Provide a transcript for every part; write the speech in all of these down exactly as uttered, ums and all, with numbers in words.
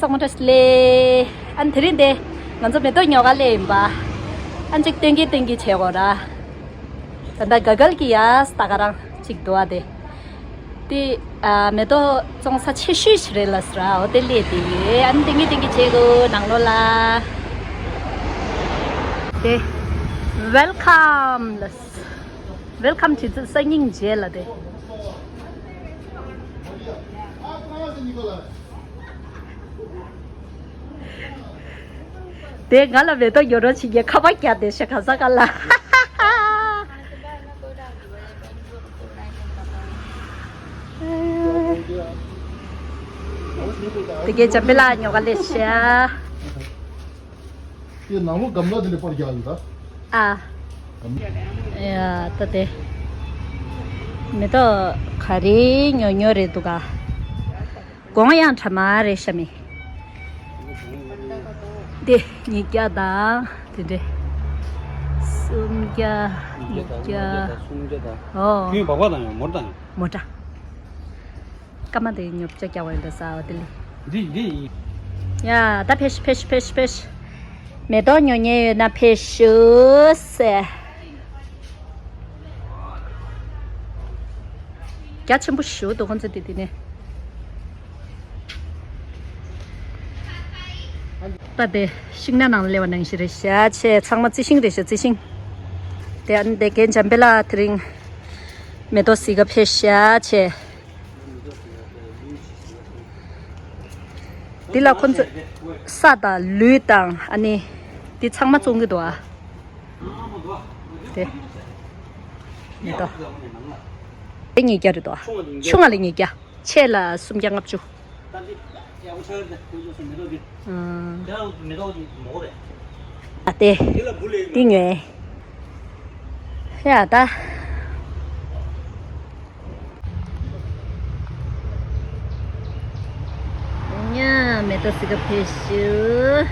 ཚང་མ་བཀྲ་ཤིས་བདེ་ལེགས། ཨ་ནི་དེ་རིང་དེ་ང་ཚོ་མེ་ཏོག་ཉོ་ག་སླེབས་ཡིན་པ། ཨ་ནི་གཅིག་སྟོན་གི་སྟོན་གི་བྱེད་དགོས་ར། ད་ལྟ་ག་གལ་གི་ཡ་ད་ག་རང་གཅིག་འདུག་ཨ་དེ། དེ་ཨ་མེ་ཏོག་བཙོང་ས་ཆེ་ཤོས་ཤིག་རེད་ལ་ཟེར་ར། འོ་དེ་སླེབས་དེ་ཡོད། ཨ་ནི་སྟོན་གི་སྟོན་གི་བྱེད་དགོས་ནང་ལོགས་ལ། དེ་welcome ལ། Welcome to the སང་ཉིན་རྗེས་ལ་དེ། དེ་ང་ལ་མེ་ཏོག་ཉོ་རོགས་བྱེད་ཀྱི་ཁ་པར་རྒྱག་བསྡད་ཤག་ག་ས་ག་ལ། དེ་གའི་ཇམ་པི་ལ་ཉོ་ག་སླེབས་ཤག་དེ་ནང་ལོགས་སྒམ་ལ་དེ་འདྲ་པར་རྒྱག་ཡོད་ད། ཨ། སྒམ། ཡ་ད་དེ། མེ་ཏོག་ག་རེ་ཉོ་ཉོ་རེད་འདུག་ག་དགོང་ཡང་གྲ་མ་རེད་ཤ་མི། དེ་ཉིས་བརྒྱ་དང་དེ་འདྲ། སུམ་བརྒྱ། ཉིས་བརྒྱ། སུམ་བརྒྱ་དང་། ཨོ། ཁྱོད་སྦག་སྦག་བཏང་ཡོང་མོར་བཏང་ཡོང་། མོ་ཊ། སྐར་མ་དེ་ཉོ་ཆ་རྒྱག་པ་ཡིན་ད་ཟ་བ་དེ་ལས། འདི་འདི་ཡིན། ཡ་ད་ཕེབས་ཤིག་ཕེབས་ཤིག་ཕེབས་ཤིག་ཕེབས་ཤིག་མེ་ཏོག་ཉོ་མཁན་ཡོད་ན་ཕེབས་ཤོག་ཟེར། རྒྱ་ཆེན་པོ་ཞེ་པོ་འདུག་ཁོང་ཚོ་དེ་དེ་ནས། ད་དེ་ཤིང་ནགས་ནང་སླེབས་པ་ནང་བཞིན་རེད་ཤག་ཆེ་ཚང་མ་རྩི་ཤིང་རེད་ཤག་རྩི་ཤིང་། དེ་ཨ་ནི་དེ་རྒན་འཇམ་དཔལ་ལགས་དེ་རིང་མེ་ཏོག་གཟིགས་ག་ཕེབས་ཤག་ཆེ། འདི་ལ་ཁོ་ཚོས་ས་དང་ལུད་དང་ཨ་ནི་འདི་ཚང་མ་བཙོང་གི་འདུག་ཨ། དེ་མེ་ཏོག་དེ་ཉིས་བརྒྱ་རེད་འདུག་ཨ། ཆུང་བ་ལ་ཉིས་བརྒྱ། ཆེ་ལ་སུམ་བརྒྱ་ལྔ་བཅུ། ཨ། ཨ་དེ། འདི་ཉོས། ཡ་ད། ཡ་མེ་ཏོག་གཟིགས་ག་ཕེབས་ཤོག་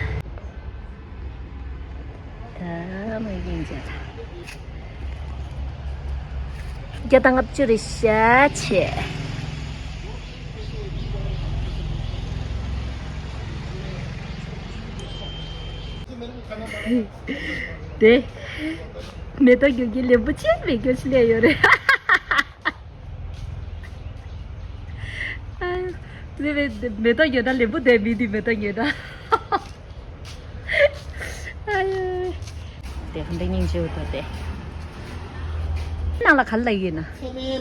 ད་མ་ཡིན་ཅག་བརྒྱ་དང་ལྔ་བཅུ་རེད་ཤག་ཆེ། དེ། མེ་ཏོག་རྒྱུག་གི་ལེན་པོ་ཆེ་མེད་རྒྱུ་ཞིག་ལས་ཡོད་རེད། དེ་བས་མེ་ཏོག་ཉོས་ན་ལེན་པོ་དེ་མི་འདི་མེ་ཏོག་ཉོས་ན། དེ་ཧམ་པའི་སྙིང་རྗེ་བོ་དོ་དེ། ནང་ལ་ག་ལ་ཡོད་ན།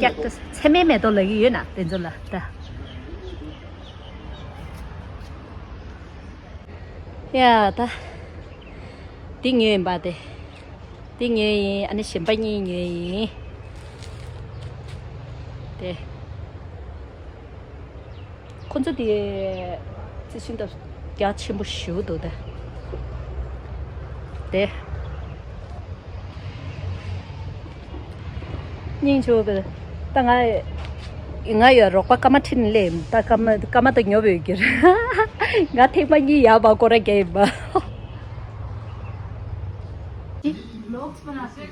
ཀྱག་ཏུ་ཚད་མའི་མེ་ཏོག་ལ་ཡོད་ན་དེ་ཚོ་ལ་ད། ཡ་ད། འདི་ཉོས་ཡིན་པ་དེ། འདི་ཉོས་ཡིན། ཨ་ནི་གཞན་པ་གཉིས་ཉོས་ཡིན། དེ། ཁོ་ཚོ་དེ་རྩི་ཤིང་ད་རྒྱ་ཆེན་པོ་ཞེ་པོ་འདུག་ད། དེ། སྙིང་རྗེ་པོ། ད་ང་ང་ཡོད་རོགས་པ་སྐར་མ་ཁྲིད་ནས་སླེབས། ད་སྐར་མ་སྐར་མ་ད་ཉོབ་ཡོད་ཀྱི་རེད། ང་ཐེངས་མ་གཉིས་ཡར་བ་སྐོར་ར་རྒྱག་ཡིན་པ།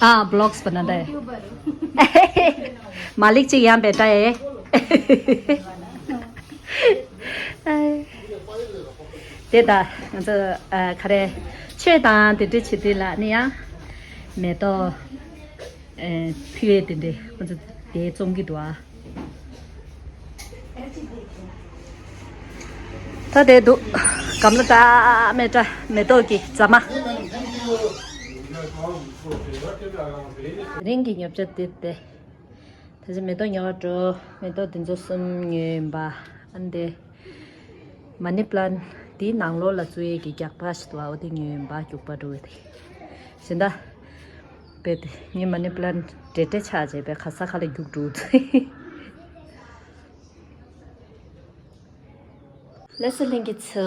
ཨ་ཝི་ལོག་སི་བ་ན་ད། མ་ལིག་ཅིག་ཡང་བེ་ད་ཨེ། དེ་ད་ང་ཚོ་ཨ་ག་རེ་ཆོས་དང་དེ་འདྲ་བྱེད་དུས་ལ་ནི་ཡང་མེ་ཏོག་ཨེ་ཕུལ་ཡས་དེ་འདྲ་ཁོ་ཚོ་དེ་བཙོང་གི་འདུག་ཨ། ད་དེ་འདུག་སྒམ་ལ་ད་མེ་ཏྲ་མེ་ཏོག་གི་རྫ་མ། རིང་གི་ཉོ་ཆ་དེ་དེ། ད་ཆ་མེ་ཏོག་ཉོ་བར་འགྲོ། མེ་ཏོག་དེ་ཚོ་གསུམ་ཉོས་ཡིན་པ། ཨ་ནི་དེ། མ་ནི་པི་ལན་ཊི་དེའི་ནང་ལོགས་ལ་བཙུགས་ཡས་ཀྱི་རྒྱག་པ་ཞིག་འདུག་ཨ། འོ་དེ་ཉོས་ཡིན་པ། རྒྱུག་པ་འགྲོ་བའི་དེ། གཞན་ད། བེད་ངའི་མ་ནི་པི་ལན་ཊི་འབྲེལ་འབྲེལ་ཆགས་བྱས་པའི་ག་ས་ག་ལ་རྒྱུག་འགྲོ་ཚེ། ལགས་སོ་ལྷན་རྒྱས་ཚོ།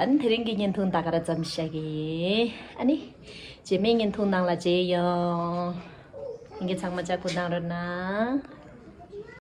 ཨ་ནི་དེ་རིང་གི་བརྙན་ཐུང་ད་ག་རང་ཙམ་བཞག་གི་ཡིན། ཨ་ནི་རྗེས་མའི་བརྙན་ཐུང་ནང་ལ་མཇལ་ཡོང་། ལྷན་རྒྱས་ཚང་མ་ལྕགས་པོ་གནང་རོགས་གནང་།